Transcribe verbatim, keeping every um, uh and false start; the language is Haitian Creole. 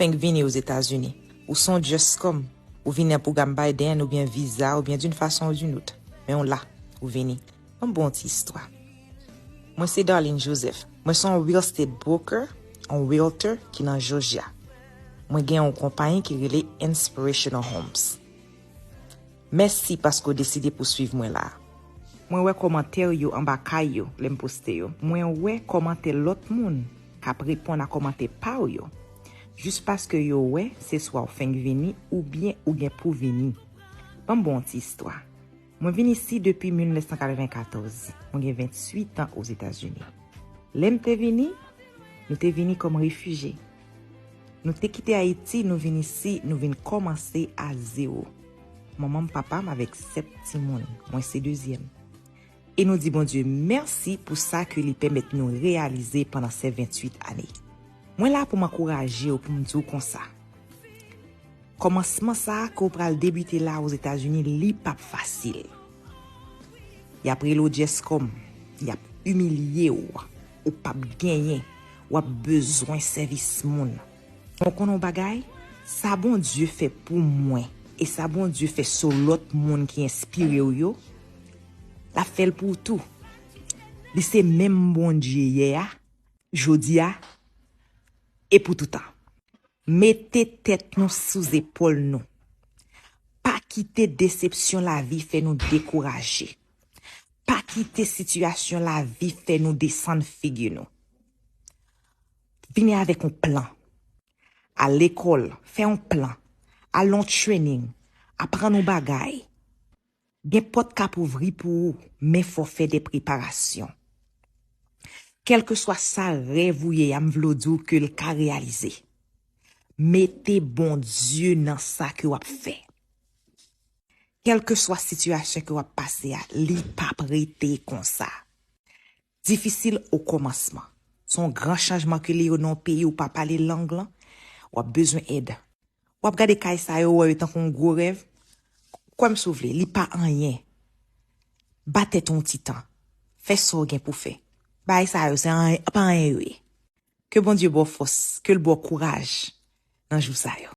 Fenk vini Ozetazini. Ou se yon just come. Ou vini an pwogram Biden oubyen viza oubyen d'une façon ou d'une autre. Men w la, ou vini. Ban m ba w yon ti istwa. Mwen se Darlene Joseph. Mwen se yon real estate broker, yon realtor ki nan Georgia. Mwen gen yon konpayi ki rele Inspirational Homes. Mèsi paske w deside pou swiv mwen la. Mwen wè kòmantè w yo anba kay yo lè m poste yo. Mwen wè kòmantè lòt moun k ap reponn a kòmantè pa w yo. Jis paske yo wè se swa w fenk vini oubyen ou gen pou vini. Ban m ba w yon ti istwa. Mwen vin isi depi mil nèf san katrevenkatòz. Mwen gen venntuit an Ozetazini. Lè m te vini, nou te vini kòm refijye. Nou te kite Ayiti, nou vin isi, nou vin kòmanse a zewo. Manman m, papa m avèk sèt timoun. Mwen se dezyèm. E nou di Bondye mèsi pou sa ke li pèmèt nou reyalize pandan sè venntuit ane. Mwen la pou m ankouraje w, pou m di w konsa. Kòmansman sa a ke w pral debite la Ozetazini, li p ap fasil. Y ap rele w just come, y ap imilye w, ou p ap genyen, w ap bezwen sèvis moun. Mwen konnen yon bagay, sa Bondye fè pou mwen e sa Bondye fè sou lòt moun ki enspire w yo, l ap fè l pou w tou. Li se menm Bondye yè a, jodi a, e pou toutan. Mete tèt nou sou zepòl nou. Pa kite desepsyon lavi fè nou dekouraje. Pa kite sitiyasyon lavi fè nou desann figi nou. Vini avèk yon plan. Al lekòl, fè yon plan. Al nan yon training, aprann yon bagay. Gen pòt k ap ouvri pou ou, men fò w fè de preparasyon. Kèlkeswa sa rèv ou ye a, m vle w di w ke l ka reyalize. Mete Bondye nan sa ke w ap fè. Kèlkeswa sitiyasyon ke w ap pase a, li p ap rete konsa. Difisil o kòmansman. Se yon gran chanjman ke li yo nan yon peyi ou pa pale lang lan, w ap bezwen èd. W ap gade kay sa yo, w wè yo tankou yon gwo rèv. Kwè m si w vle, li pa anyen. Ba tèt ou yon ti tan. Fè sa w gen pou fè. Bagay sa yo, se anyen, pa anyen yo ye. Ke Bondye ba w fòs, ke l ba w kouraj nan jou sa yo.